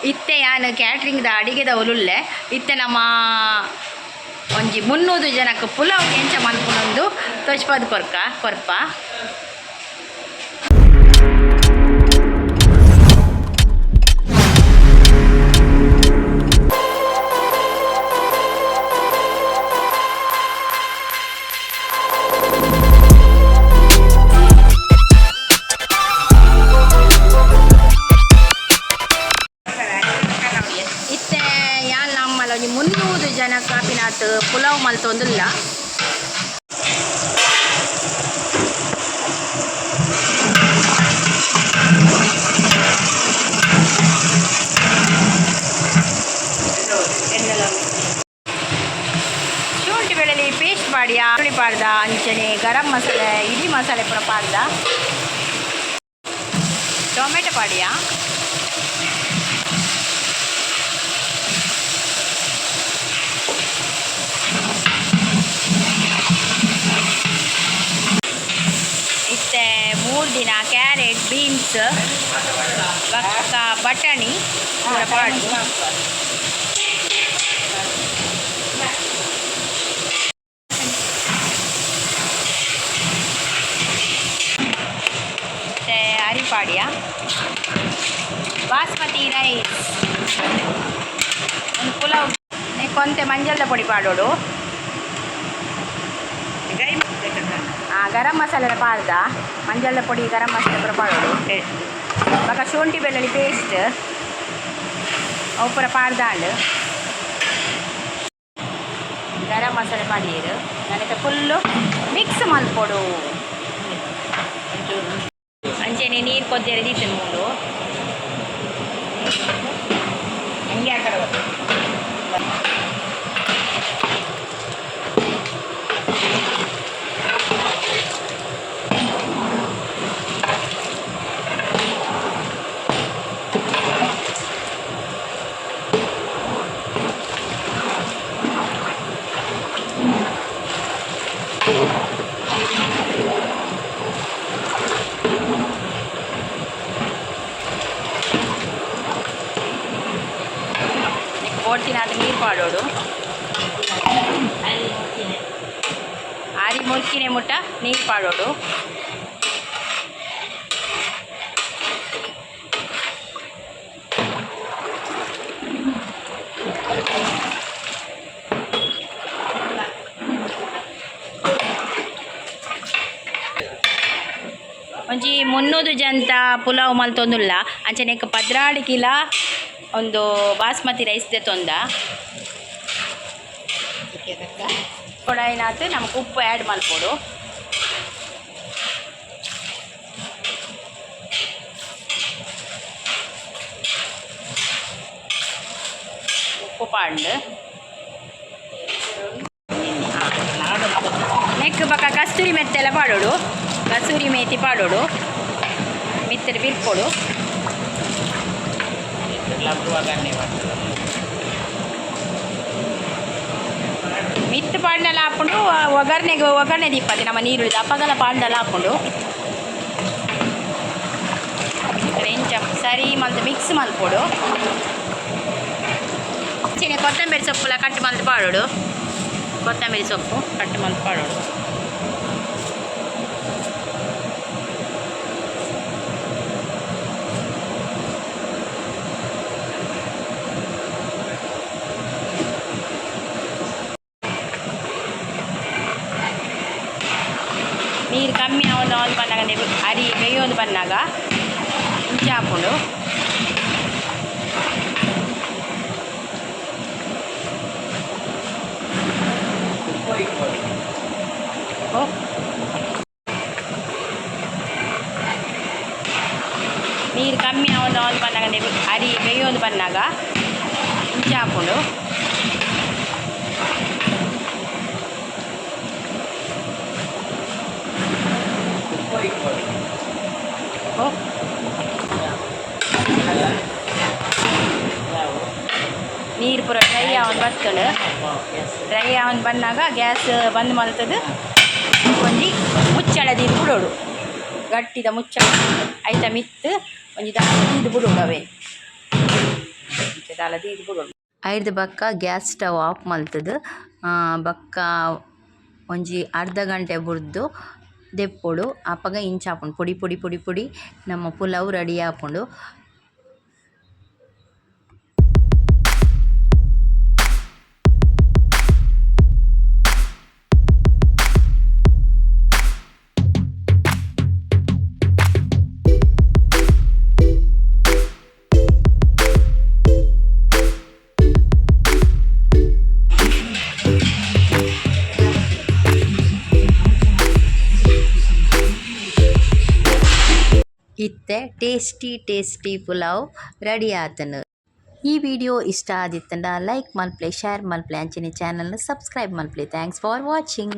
ಇತ್ತೆ ಯಾನ್ ಕ್ಯಾಟ್ರಿಂಗ್ ದ ಅಡಿಗೆದ ಉಲುಲ್ಲೆ. ಇತ್ತೆ ನಮ್ಮ ಒಂಜಿ 300 ಜನಕ್ಕೆ ಪುಲಾವ್ ಎಂಚ ಮಲ್ಪುನೊಂದು ತೊಚ್ಪದ್ ಕೊರ್ಕ ಕೊರ್ಪ. ಇತ್ತೆ ಯಾನ್ ನಮ್ಮಲ ಒಂಜಿ 300 ಜನ ಕಾಪಿನಾತ್ ಪುಲಾವ್ ಮಲ್ತೊಂದುಲ್ಲ. ಶುಂಠಿ ಬೆಳ್ಳುಳ್ಳಿ ಪೇಸ್ಟ್ ಪಾಡಿಯ, ಈರುಳ್ಳಿ ಪಾಡ್ದ, ಅಂಚನೆ ಗರಂ ಮಸಾಲೆ, ಇಡೀ ಮಸಾಲೆ ಪೂರ ಪಾಡ್ದ, ಟೊಮೆಟೊ ಪಾಡಿಯ. ಇತ್ತೆ 3 ದಿನ ಕ್ಯಾರೆಟ್, ಬೀನ್ಸ್, ಬೊಕ್ಕ ಬಟಾಣಿ ಪೂರ ಪಾಡ್ದು. ಇತ್ತೆ ಅರಿ ಪಾಡಿಯ, ಬಾಸ್ಮತಿ ರೈಸ್. ಒಂದು ಪುಲಾವ್ ಕೊಂತೆ ಮಂಜಲ್ದ ಪೊಡಿ ಪಾಡೋಡು. ಗರಂ ಮಸಾಲೆ ಪಾಡ್ದ, ಮಂಜಲ್ದ ಪೊಡಿ, ಗರಂ ಮಸಾಲೆ ಪೂರ ಪಾಡೋಡು. ಬೊಕ ಶುಂಠಿ ಬೆಳ್ಳುಳ್ಳಿ ಪೇಸ್ಟ್ ಅವು ಪೂರ ಪಾಡ್ದಾಂಡ್. ಗರಂ ಮಸಾಲೆ ಪಾಡಿಯೆರ್. ನನಗೆ ಫುಲ್ಲು ಮಿಕ್ಸ್ ಮಲ್ಪೊಡು. ಅಂಚೆನೆ ನೀರು ಕೊದ್ದೆರೆ ದೀತನ ಮೂಲು. ಹಂಗೆ ಆ ಕಡೆ. ಬೋಡ್ತಿನಾತ್ ನೀರು ಪಾಡೋಡು. ಆರಿ ಮುರ್ಕಿನೆ ಮುಟ್ಟ ನೀರು ಪಾಡೋಡು. ಒಂಜಿ 300 ಜನತ ಪುಲಾವ್ ಮಲ್ತೊಂದುಲ್ಲ. ಅಂಚನೆ 12 ಕಿಲ ಒಂದು ಬಾಸ್ಮತಿ ರೈಸ್ ದೆತೊಂದ. ಕೊಡಾಯಿನಾತ್ ನಮಕ್ ಉಪ್ಪು ಆ್ಯಡ್ ಮಲ್ಪೊಡು. ಉಪ್ಪು ಪಾಂಡ್ ನೆಕ್. ಬೊಕ ಕಸ್ತೂರಿ ಮೆತ್ತೆಲ್ಲ ಪಾಡೋಡು, ಕಸೂರಿ ಮೇಥಿ ಪಾಡೋಡು, ಮಿತ್ತರ್ ಬಿರ್ಪೊಡು. ಲಬ್ರುವಾಗನ್ನೇ ಮಾಡ್ತದೆ. ಮಿತ್ತು ಪಾಡ್ನಲ ಹಾಕೊಂಡು ಒಗ್ಗರಣೆಗೆ ಒಗ್ಗರಣೆ ದೀಪತಿ ನಮ್ಮ ನೀರುಳ್ಳಿ ಅಪ್ಪಗಲ ಪಾಡ್ನಲ ಹಾಕೊಂಡು ಇಂಚ ಸರಿ ಮಲ್ತ್ ಮಿಕ್ಸ್ ಮಲ್ಪೊಡು. ಅಂಚನೆ ಕೊತ್ತಂಬರಿ ಸೊಪ್ಪುಲ ಕಟ್ ಮಲ್ತ್ ಪಾಡೋಡು. ಕೊತ್ತಂಬರಿ ಸೊಪ್ಪು ಕಟ್ ಮಲ್ತ್ ಪಾಡೋಡು. ನೀರು ಕಮ್ಮಿ ಆವೊಂದು ಆವೊಂದು ಪನ್ನಗ, ಅರಿ ಬೇಯೊಂದು ಪನ್ನಗ ಇಂಚ ಆಪುಂಡು. ಓ ನೀರು ಕಮ್ಮಿ ಆವೊಂದು ಆವೊಂದು ಪನ್ನಗ, ಅರಿ ಬೇಯೊಂದು ಪನ್ನಗ ಇಂಚ ಆಪುಂಡು. ಓ ನೀರು ಪೂರ ಡ್ರೈ ಆವೊಂದು ಬರ್ತುಂಡು. ಡ್ರೈ ಆವೊಂದು ಬನ್ನಾಗ ಗ್ಯಾಸ್ ಬಂದ್ ಮಲ್ತದು ಒಂಜಿ ಮುಚ್ಚಳ ದೀದ್ ಬುಡೋಡು. ಗಟ್ಟಿದ ಮುಚ್ಚಳ ಐತ ಮಿತ್ತು ಒಂಜಿ ದಾದ ದೀದ್ ಬುಡೋಡು. ಅವೇ ದಾಲ ದೀದ್ ಬುಡೊಡು. ಐರ್ದ್ ಬೊಕ್ಕ ಗ್ಯಾಸ್ ಸ್ಟವ್ ಆಫ್ ಮಲ್ತುದು ಬೊಕ್ಕ ಒಂಜಿ ಅರ್ಧ ಗಂಟೆ ಬುರ್ದು ದೆಪ್ಪೊಡು. ಅಪಗ ಇಂಚ ಆಪುಂಡು, ಪೊಡಿ ಪೊಡಿ ಪೊಡಿ ಪೊಡಿ ನಮ್ಮ ಪುಲಾವ್ ರೆಡಿ ಆಪುಂಡು. ಇತ್ತೆ ಟೇಸ್ಟಿ ಟೇಸ್ಟಿ ಪುಲಾವ್ ರೆಡಿ ಆತುಂಡು. ಈ ವಿಡಿಯೋ ಇಷ್ಟ ಆದಿತ್ತುಂಡ ಲೈಕ್ ಮಲ್ಪುಲೆ, ಶೇರ್ ಮಲ್ಪುಲೆ, ಅಂಚನೆ ಚಾನಲ್ನ ಸಬ್ಸ್ಕ್ರೈಬ್ ಮಲ್ಪುಲೆ. Thanks for watching.